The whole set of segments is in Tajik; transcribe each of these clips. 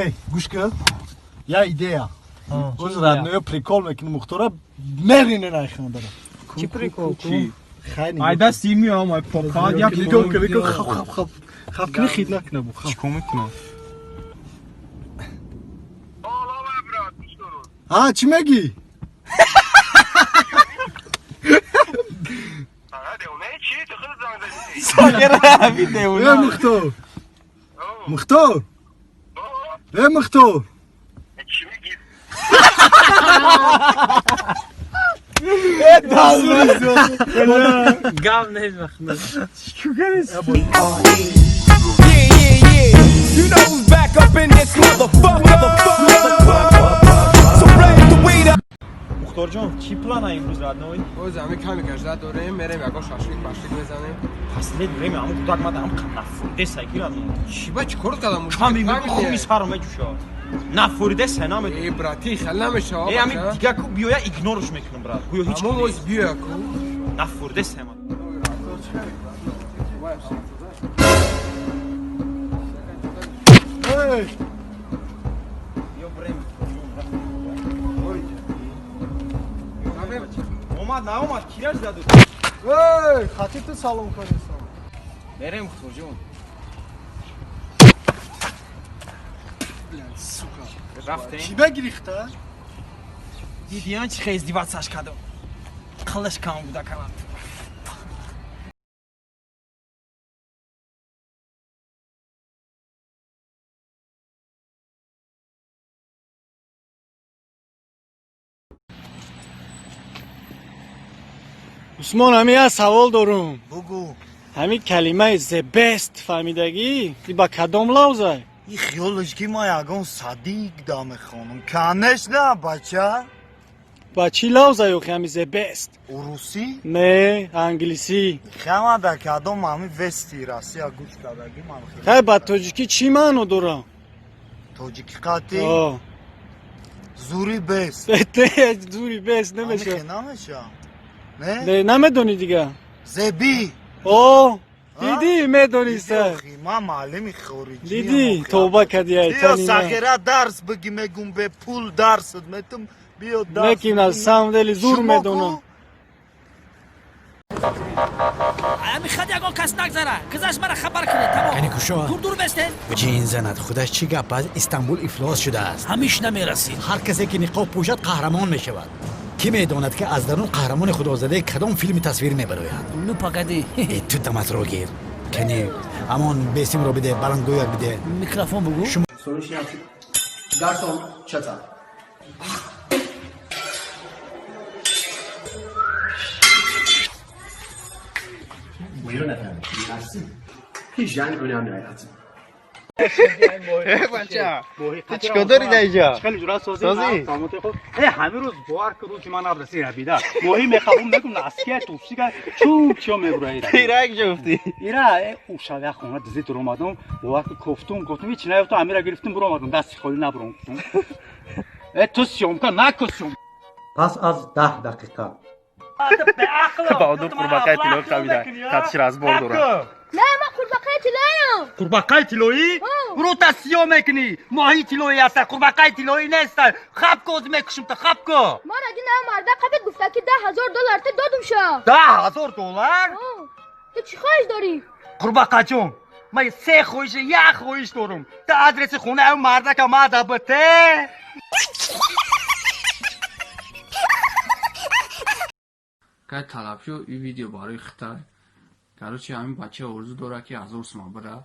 Эй, гӯш кун. Я идея. Оз родной прикол мекунӣ Мухтора мерине найхандара. Чӣ прикол? Хайни. Ай дасти миам, ай пока як. Нигоҳ кун, нигоҳ, хап хап хап. Хап кунӣ, хит накуна бу хап. Чикор мекунам? А, чӣ мегӣ? Э, Мухтор. Мухтор. Э, Мухтор. Гап нест, бахна. Yeah. You know who's back up in this motherfucker. So blaze the weed up. Мухторҷон, чӣ плана имрӯз, родной? Боз ҳами ками гажда дорем, мерем ягон шашлик машлик мезанем. Пас нет, время ҳамун кӯдак мада ҳам нафуридеса ки, родной. Чӣ ба чӣ кор кардам? Ками хуми сарам меҷӯшад. Нафуридеса намедонам. Э, брати, хел намешава. Э, ҳами дига ку биёя, игнорш мекунам, брат. Гӯё ҳеч. Ҳамон оз биёя ку. Нафуридеса ма. Эй, Омад, наомад, кираш заду. Эй, хати ту салом кардесан. Мерем, Мухторҷон. Сука. Рафтем. Чӣ бегирихта? Дидиан чӣ хел издеваться кардам. Қалаш кам буда калам. Усмон, ҳами як савол дорум. Бугу. Ҳами калимаи the best фаҳмидагӣ? И ба кадом лавзай? И хиёлаш ки ма ягон садик да мехонам. Конечно, бача. Ба чӣ лавзай охи ҳами the best? Урусӣ? Не, англисӣ. Хама да кадом ҳами вести Россия гӯш кардагӣ ман хеле. Хай, ба тоҷикӣ чӣ маъно дора? Тоҷикӣ қатӣ? О. Зури бест. Зури бест Намеша. намеша. Намеша. Не? Не, намедонӣ дига. Зеби. О, дидӣ, медониста. Охи, ман муаллими хориҷӣ. Дидӣ, тавба кардӣ, ай Биё тани. сағира дарс бигӣ, мегум бе пул дарсат метум, биё дарс. Некин на самом деле зур Шумо медонам. ку? Ами хад ягон кас нагзара, гузашт, мара хабар кунед, тамом. Кани кушо. Дур дур бестен. Ҷин занад худаш, чӣ гап аст? Истанбул ифлос шудааст. Ҳамиш намерасид. Ҳар касе ки ниқоб пӯшад, қаҳрамон мешавад. Кӣ медонад, ки аз дарун қаҳрамони худозадаи кадом филми тасвир мебарояд? Ну погоди. Э, ту даматро гир. Кани ҳамон бесимро биде, баландгӯяк биде. Микрофон бугу. Garson, shut up. Buyurun efendim. Mersi. Hijyen önemli hayatım. Чикор дорӣ дар инҷо? Хеле ҷурат созӣ. Саломати хуб. Э, ҳамин рӯз бовар ки рӯзи ман набраси рабида. Моҳӣ мехабум, мегум насия тусига чун чиё мебура ира. Ира як ҷо гуфтӣ. Ира э, у шав як хона дизӣ дуромадам, бовар ки кофтум, гуфтум ҳеч наёфтум, амира гирифтум буромадам, дасти холӣ набуром гуфтум. Э, ту съёмка наку съёмка. Пас аз 10 дақиқа. Баҳодур қурбақаи тиллоӣ қабида. Қатиши разбор дорад. Не, ман қурбақаи тиллоям. Қурбақаи тиллоӣ? Рӯта сиё мекунӣ. Моҳии тиллоӣ аста, қурбақаи тиллоӣ неста. Хаб ко, ози мекушим та, хаб ко. Ман аги на марда қабит гуфта ки 10 000 доллар ту додум ша. 10 000 доллар? Ту чӣ хоҳиш дорӣ? Қурбақаҷон, ман се хоҳиш, як хоҳиш дорам. Ту адреси хонаи мардака мада бите. Кай талабшо, ин видео барои хитай. Короче, ҳамин бача орзу дорад, ки 1000 сума бира,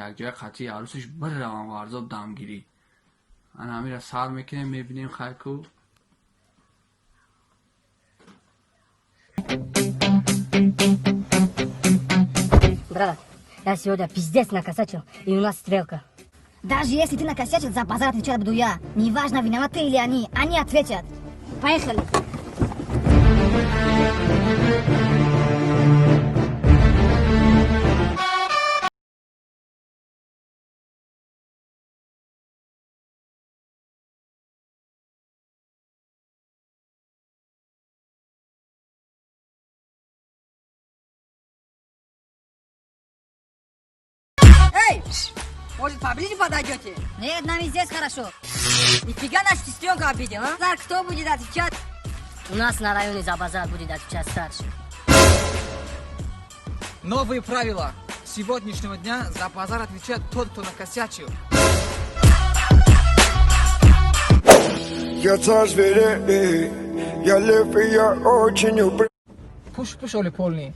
якҷоя қатъи арӯсаш биравам варзоб дамгирӣ. Ана ҳамира сар мекунем, мебинем, хай ку. Брат, я сегодня пиздец накосячил, и у нас стрелка. Даже если ты накосячил, за базар отвечать буду я. Неважно, виноват ты или они, они ответят. Поехали. Эй! Может, поближе подойдете? Нет, нам и здесь хорошо. Нифига нашу сестренку обидел, а? Зар, кто будет отвечать? У нас на районе за базар будет отвечать старший. Новые правила. С сегодняшнего дня за базар отвечает тот, кто накосячил. Я царь зверей, я лев и я очень упрям. Пуш, пуш, оли полный.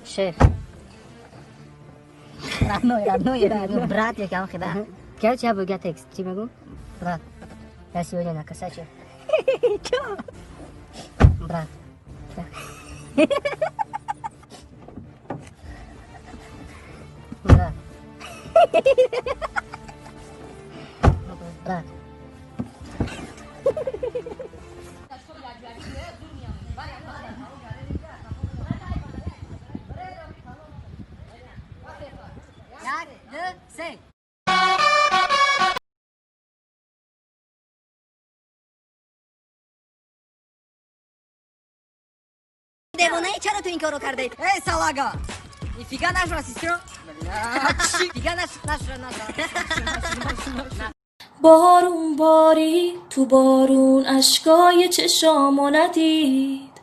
Шеф. Родной, родной, родной. Брат, я кам хида. Короче, я буду текст. Ты могу? Брат, я сегодня накосячил. Чё? Брат. Брат. Брат. Як, ду, се. Девонаи, чаро ту ин корро кардаи? Эй, салага! Нифига нашла сестру. Нифига нашла, нашла. بارون باری تو بارون اشکای چشامو ندید،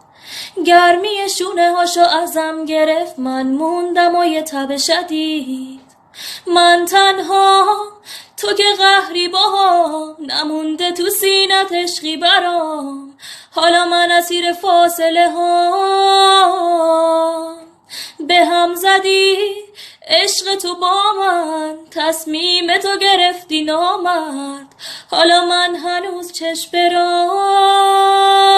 گرمی شونه هاشو ازم گرفت، من موندم و یه تب شدید. من تنها، تو که قهری باهام، نمونده تو سینت عشقی برام. حالا من اسیر فاصله هام. به هم زدی عشق تو با من، تصمیم تو گرفتی نامرد. حالا من هنوز چشم به راهم.